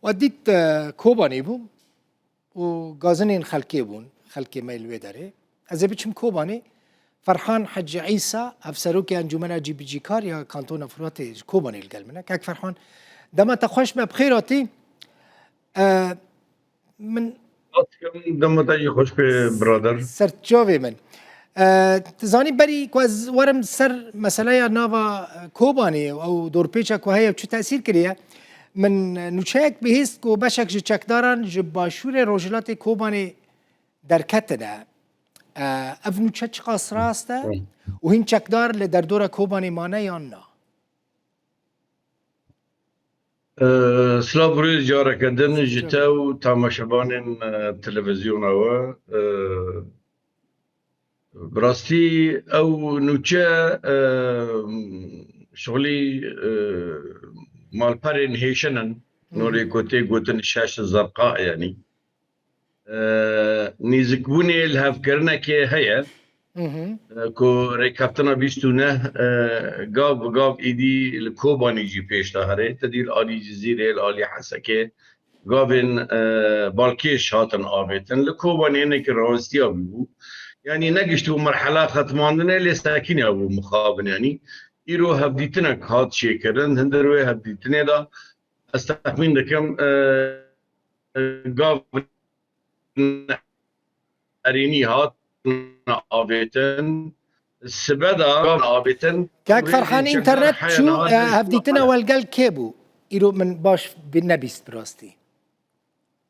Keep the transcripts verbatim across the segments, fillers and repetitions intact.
We dît, e, Kobanê bû û gazinên xelkê bûn, xelkê me li wê derê. Ez ê biçim Kobanê. Ferhan Hecî Îsa, hevserokê Encûmena Cîbicîkar ya Kantona Firatê ji Kobanê li gel min e. Kek Ferhan, dema te xweş be, bi xêr hatî. E, min Dema te jî xweş be, birader. Ser çavê min. E, tu zanî, berî ku ez werim ser meseleya nava, e, Kobanê û ew dorpêça ku heye çi tesîr kiriye, min, e, nûçeyek bihîst ku beşek ji çekdaran ji başûrê rojhilatê Kobanê derketine. E, ev nûçe çiqas rast e? Hı. Û hîn çekdar li derdora Kobanê mane yan na? Ee, silav û rêz careke din ji te û tamaşevanên, e, televîzyona we. Ee, bi rastî ew nûçe, e, şixulî, e, malperên hêşin in. Hı hı. Norê ku tê gotin şeş zerqa, yanî. E, nêzikbûnê lihevkirinekê heye, Hı hı. e, ku rêkeftina bîst û neh, e, gav bi gav êdî li Kobanê jî pêş de here. Te dî li alî Cizîrê, li alî Hesekê gavên, e, balkêş hatin avêtin. Li Kobanê hinekî rawestiya bûbû. Yanî negiştibû merhela xetmandinê, lê sekiniya bû mixabin. Yanî îro hevdîtinek hat çêkirin. Hundir wê hevdîtinê de ez texmîn dikim, e, gavin erênî hat avêtin. Sibe de gavin avêtin. Kek Ferhan, înternet çû, e, hevdîtina we li gel kê bû? Îro min baş bi nebîst bi rastî.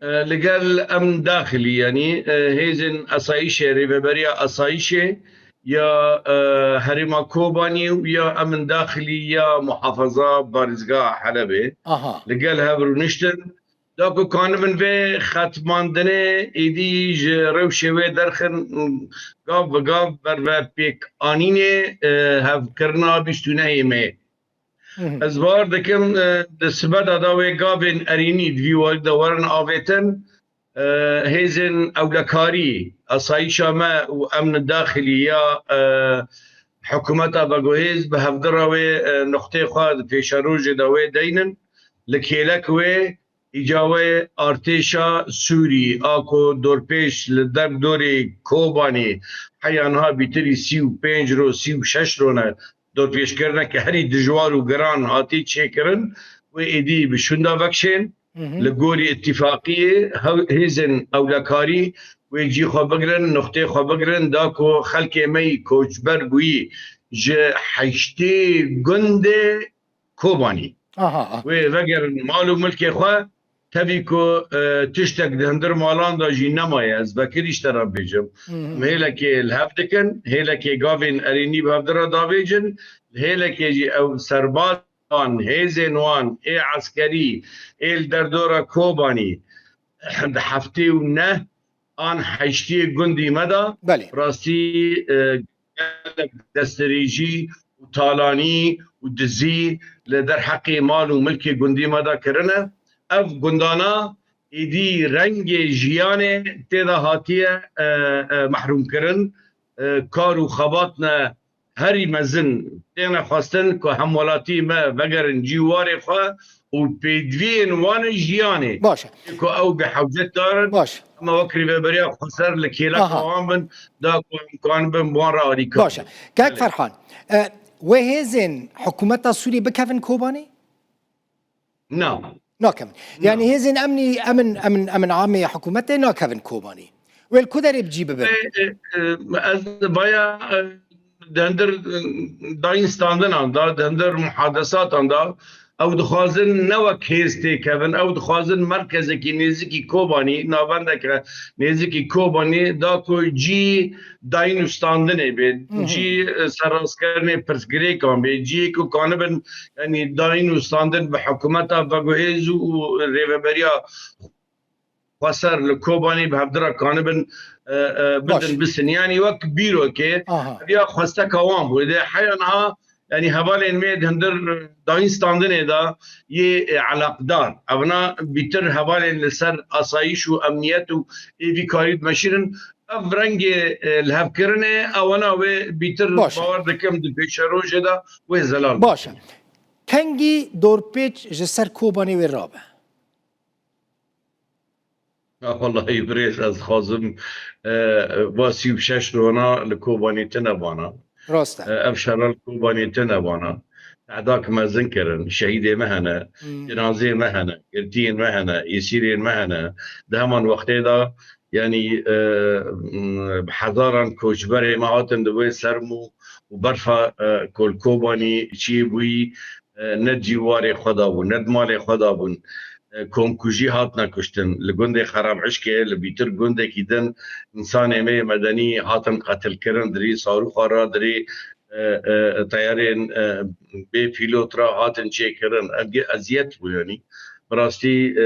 E, li gel emn daxilî, yanî, e, hêzên asayîşê, rêveberiya asayîşê ya, e, herêma Kobanî û ya emn daxilî ya muhafaza parêzgeha Helebê Aha. li gel hev rûniştin. Da ku kanibin vê xetmandinê êdî ji rewşê wê derxin, gav bi gav ber ve pêkanînê, e, hevkirina bîst û nehê meyê. Hı hı. Ez bawer dikim, e, di sibe de da wê gavên erênî di vî warî de werin avêtin, e, hêzên ewlekarî, asayîşa me û emn daxilî ya, e, hikûmeta veguhêz bi hevdira wê, e, nuqtê xwe di pêşerojê de wê deynin. Li kêlek wê îca wê artêşa Sûrî a ku dorpêş li derdorê Kobanê heya niha bîtirî sî û pênc ro, sî û şeş ro ne dorpêşkirineke herî dijwar û giran hatî çêkirin, wê êdî bi şûnda vekşên. Hı hı. Li gorî îtîfaqiyê hew-, hêzên ewlekarî wê cî xwe bigirin, nuqtê xwe bigirin, da ku xelkê me yî koçber bûyî ji heştê gundê Kobanî Aha, aha. wê vegerin mal û milkê xwe. Tevî ku, e, tiştek di hundir malan de jî nemaye, ez vekirî ji te re bêjim. Hı hı. Em hêlekê li hev dikin, hêlekê gavên erênî bi hevdira davêjin, hêlekê jî ew serbazan, hêzên wan ê eskerî ê li derdora Kobanî di heftê û neh an heştiyê gundî me de Belê. rastî, e, gelek destdirêjî û talanî û dizî li derheqê mal û milkê gundî me de kirine. Ev gundana êdî rengê jiyanê tê de hatiye, e, e, mehrûmkirin. E, kar û xebatne herî mezin têne xwestin ku hemwelatî me vegerin cî warê xwe û pêdiviyên wan in jiyanê. Baş e. Ku ew bêhewcetdar in, Baş. Em wek rêveberiya xweser li kêleka Aha. wan bin, da ku em kanibin bi wan re alîkar Baş e. bin. Kek Belê. Ferhan, e, wê hêzên hikûmeta Sûriyê bikevin Kobanê? Na. Nakevin. Na. Yanî hêzên emnî, emin, emin, emin amê ya hikûmetê nakevin Kobanê. Wê li ku derê bi cî bibin? E, e, e, ez vaya, e, di hundir, e, dayîn standinan de, di hundir muhadesatan de, ew dixwazin ne wek hêz têkevin, ew dixwazin merkezekî nêzîkî Kobanî, navendeke nêzîkî Kobanî, da ku cî dayîn û standinê bê, Hı hı. cî, e, serrastkirinê pirsgirêkan bê, ciyê ku kanibin, yanî dayîn û standin bi hikûmeta veguhêz û rêveberiya xweser li Kobanî bi hevdira kanibin, e, e, Baş. bidin bisin. Yanî wek bîrokê, Aha. ev ya xwesteka wan bû. Lê heya niha, yanî hevalên me di hundir dayîn standinê de yê, e, eleqdar. Evna bîtir hevalên li ser asayîş û emniyet û êvî karî dimeşîrin. Ev rengê, e, lihevkirinê, ewana wê bîtir Baş. bawer dikim di pêşerojê de wê zelal Baş e. bikin. Kengî dorpêç ji ser Kobanê wê rabe? Wellahî birêz, ez dixwazim, e, va sî û şeş rona li Kobanî tine vana. Rast e. E, ev şera li Kobanî tine vana. Tehdek mezin kirin. Şehîdê me hene, Hmm. cinazeyê me hene, girtiyên me hene, êsîrên me hene. Di heman wextê de, yanî, e, m, bi hezaran koçberê me hatin di wê serm û, û berfa, e, ku li Kobanî çiyê bûyî, e, ne cîwarê xwe da bûn, ne di malê xwe da bûn. E, komkujî hatine kuştin. Li gundê Xerabişkê, li bîtir gundekî din, însanê me yê medenî hatin qetilkirin, dirê sarûxa re, dirê, e, e, teyarên, e, bê pîlot re hatin çêkirin. Ev ge-, eziyet bû, yanî. Bi rastî, e,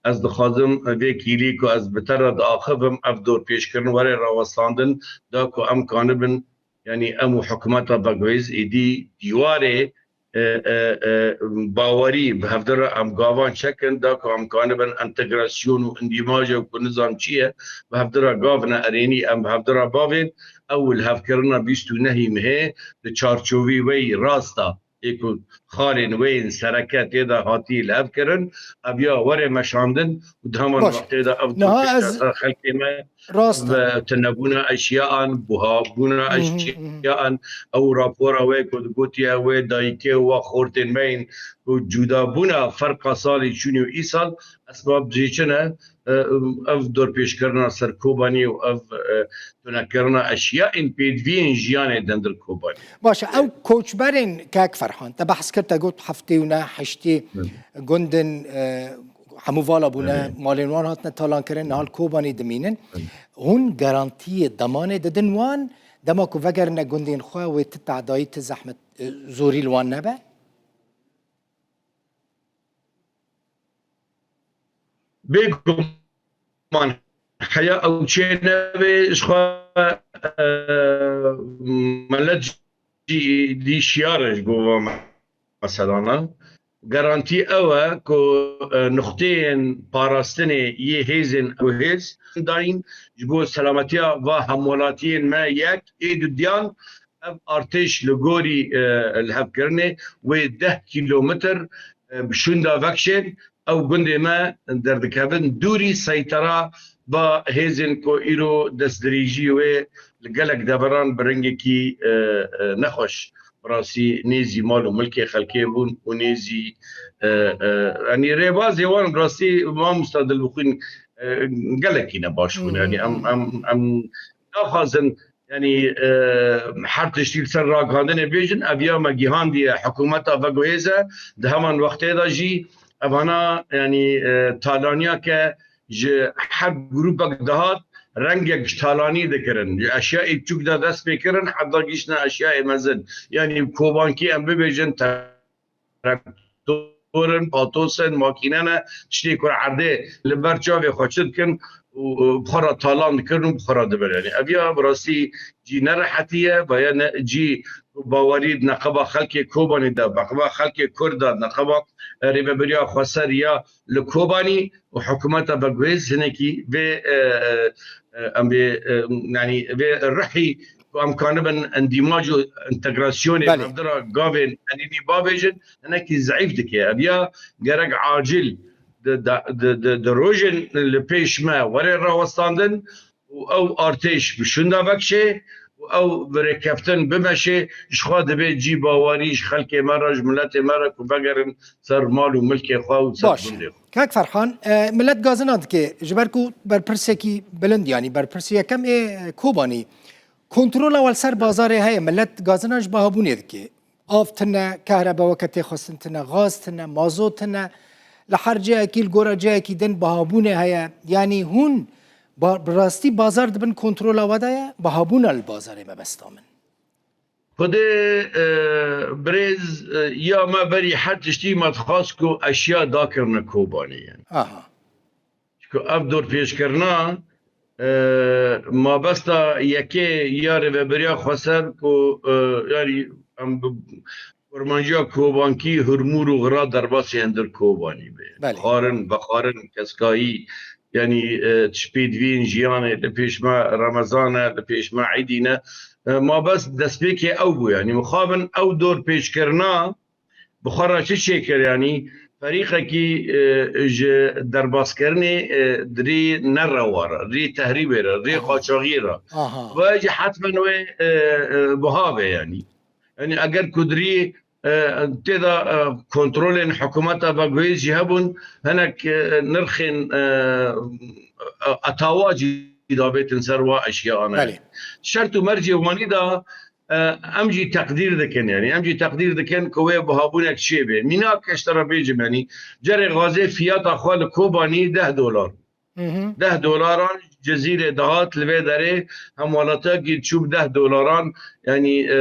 ez dixwazim vê kîlî ku ez bi te re diaxivim, ev dorpêçkirin were rawestandin, da ku em kanibin, yanî em û hikûmeta Begwêz êdî dîwarê, e, e, e, bawerî bi hevdira em gavan çekin, da ku em kanibin entegrasyon û îndîmaja ku nizam çi ye, bi hevdira gavine erênî em bi hevdira bavên, ew lihevkirina bîst û nehî mehê di çarçovî weyî rasta, ê ku xalên wê yên sereke tê de hatî lihevkirin, ev ya were meşandin û di heman Baş. wextê de ev Niha ez xelkê me Rast e. Ve tunebûna eşya an, buhabûna Hı hı, hı hı. eşya an, ew rapora wê ku digotiye wê dayikê û wa xortên me yên ku cudabûna ferqa salê çûnî û îsal esbab cê çi ne, e, ev dorpêçkirina ser Kobanî û ev, e, tunekirina eşya ên pêdiviyên jiyanê dindir Kobanî. Baş e, ew koçberên kek Ferhan, te behs kir, te got heftê û neh, heştê Hı. gundin, e, hemû vala bûne, Evet. malên wan hatine talankirin, niha li Kobanî dimînin. Evet. Hûn garantiyê demanê didin wan, dema ku vegerine gundên xwe wê ti tehdayî, ti zehmet, e, zorî li wan nebe? Bêguman heya ew çê nebe, ji xwe, e, milet jî dî şiyar e ji bo van meselana. Garantî ew e ku, e, nuqteyên parastinê yê hêzên ew hêz dayîn ji bo selametiya va hemwelatiyên me yek ê dudiyan ev artêş li gorî, e, lihevkirinê wê deh kîlometr, e, bi şûnda vekşên ew gundê me derdikevin dûrî seytera va hêzên ku îro destdirêjî wê li gelek deveran bi rengekî, e, e, nexweş, bi rastî nêzî mal û milkê xelkê bûn û nêzî, e, e, yanî rêbazê wan bi rastî mamosta Dilbixwîn, e, gelekî ne baş bûn. Hı hı. Yanî em, em, em naxwazin, yanî, e, her tiştî li ser ragihandinê bêjin, ev ya me gihandiye hikûmeta veguhêze, di heman wextê de jî evana, yanî, e, talaniya ke ji her grûpek dihat rengek ji talanî dikirin. Ji eşyayê biçûk de dest pê kirin, heta gihiştine eşyayê mezin. Yanî kobankî em bibêjin, traktor in, patos in, makîne ne, tiştê ku erdê li ber çavê xwe çi dikin û, û bi xwe re talan dikirin û bi xwe re dibin. Yanî ev ya bi rastî cî nerehetî ye, ve ya ne, cî bawerî di neqeba xelkê Kobanî de, neqeba xelkê Kurd de, neqeba, e, Rêveberiya Xweser ya li Kobanî û hikûmeta Begwêz hinekî vê, e, e, e, em vê, e, yanî vê rihî ku em kanibin endîmaj û entegrasyonê Belê. hevdira gavên erênî bavêjin, hinekî zeîf dike. Ev ya gerek acil di, di, di, di, di rojên li pêş me were rawestandin û ew artêş bi şûnda vekşê û ew bi rêkeftin bimeşê, ji xwe dibe cî bawerî ji xelkê me re, ji miletê me re ku vegerin ser mal û milkê xwe û ser Baş. gundê xwe. Kak Ferhan, e, millet gazina dike, ji ber ku berpirsekî bilind, yanî berpirsê yekem ê, e, Kobanî, kontrola we li ser bazarê heye, millet gazina ji bahabûnê dike. Av tune, kehrebe weke tê xwestin tune, gaz tine, mazot tine, li her cihekî, li gora cihekî din bahabûnê heye. Yanî hûn ba-, bi rastî bazar di bin kontrola we de ye, bahabûna li bazarê mebesta min. Xwedê, e, birêz, e, ya me berî her tiştî me dixwast ku eşya dakirine Kobanê, yanî. Aha. Ku ev dorpêçkirina, e, mabesta yekê ya Rêveberiya Xweser ku, e, yanî em bi kurmanciya Kobankî, Hurmûr û Xira derbasî hundir Kobanî be. Belê. Xwarin, vexwarin, keskayî, yanî, e, tişt pêdiviyên jiyanê, li pêş me Remezan e, li pêş me Îdî ne. E, mabest destpêkê ew bû, yanî mixabin ew dorpêçkirina bi xwe re çi çêkir, yanî ferîqekî, e, ji derbaskirinê, e, dirî nerewar e, rî tehrîbê re, rî Aha. qaçaxiyê re. Aha. Ve jî hetmen wê, e, e, buha be yanî. Yanî eger ku dirî, e, tê de, e, kontrolên hikûmeta veguhêz jî hebûn, hinek, e, nirxên, e, e, etawa jî dabêtin ser wa eşyana. Belê. Şert û mercê wanî de, e, em jî teqdîr dikin, yanî em jî teqdîr dikin ku wê buhabûnek çêbê. Mînak ez ji te re bêjim, yanî cerê gazê fiyata xwe li Kobanî deh dolar. Hı hı. Deh dolaran Cizîrê dihat li vê derê, hemwelatekî çû bi deh dolaran, yanî, e,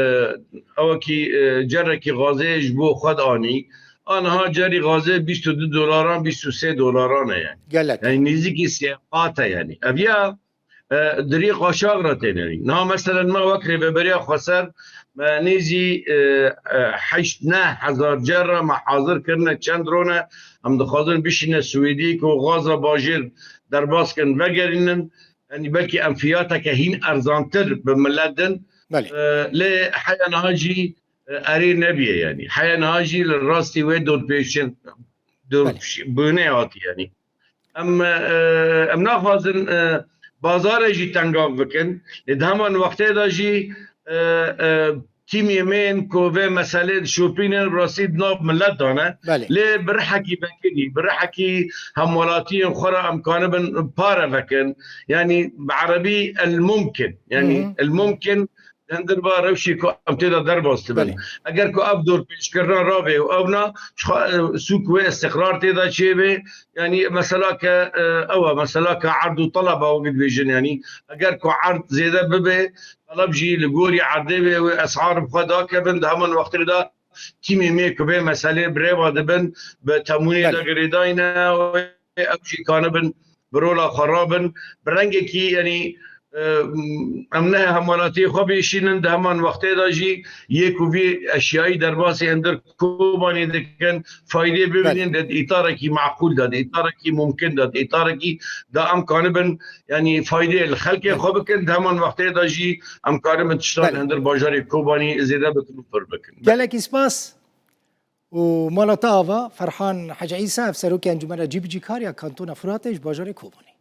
ewekî, e, cerekî gazê ji bo xwe dianî. Aniha cerî gazê bîst û du dolaran, bîst û sê dolaran e yanî. Gelek. Yanî nêzîkî sê qat e yanî. Ev ya, e, dirî qaşax re têne. Niha meselen me wek Rêveberiya Xweser, me nêzî, e, e, heşt neh hezar cer re me hazir kirine, çend rone em dixwazin bişîne Swêdî ku gaza bajêr derbas kin, vegerînin. Yanî belkî em fiyateke hîn erzantir bi milet din. Belê. E, lê heya niha jî, e, erê nebiye yanî. Heya niha jî li rastî wê dorpêçin, Belê. dorpêş-, bûnê hatî yanî. Em, e, em naxwazin, e, bazarê jî tengav bikin. Lê di heman wextê de jî, e, e, tîmê me yên ku vê meselê dişopînin, bi rastî di nav milet de ne. Belê. Lê bi rihekî vekirî, bi rihekî hemwelatiyên xwe re em kanibin pare vekin. Yanî bi erebî el mumkin. Yanî Hı hı. el mumkin, Hindir va rewşê ku em tê de derbas dibin. Belê. Eger ku ev dorpêçkirina ravê û ew na, ji xwe, e, sûk wê istiqrar tê de çêbê, yanî mesela ke, e, ew e, mesela ke erd û taleba wek dibêjin, yanî eger ku erd zêde bibe, taleb jî li gorî erdê bê, wê esar bi xwe dakevin, di heman wextê de tîmê me ku vê meselê bi rêva dibin, bi temûnê Belê. de girêdayî ne, wê ew jî kanibin bi rola xwe rabin. Bi rengekî, yanî, e, em ne hemwelatiyê xwe bêşînin, di heman wextê de jî yê ku vî eşyayî derbasî hundir Kobanê dikin, faydê Belê. bibînin, di îtarekî meqûl de, di îtarekî mumkin de, di îtarekî de em kanibin, yanî faydê li xelkê Belê. xwe bikin, di heman wextê de jî em kanibin tiştan Belê. hundir bajarê Kobanî zêde bikin û pir bikin. Gelekî spas. û mala te ava Ferhan Hecî Îsa, ev serokê Encûmena Cîbicîkar ya Kantona Firatê ji bajarê Kobanê.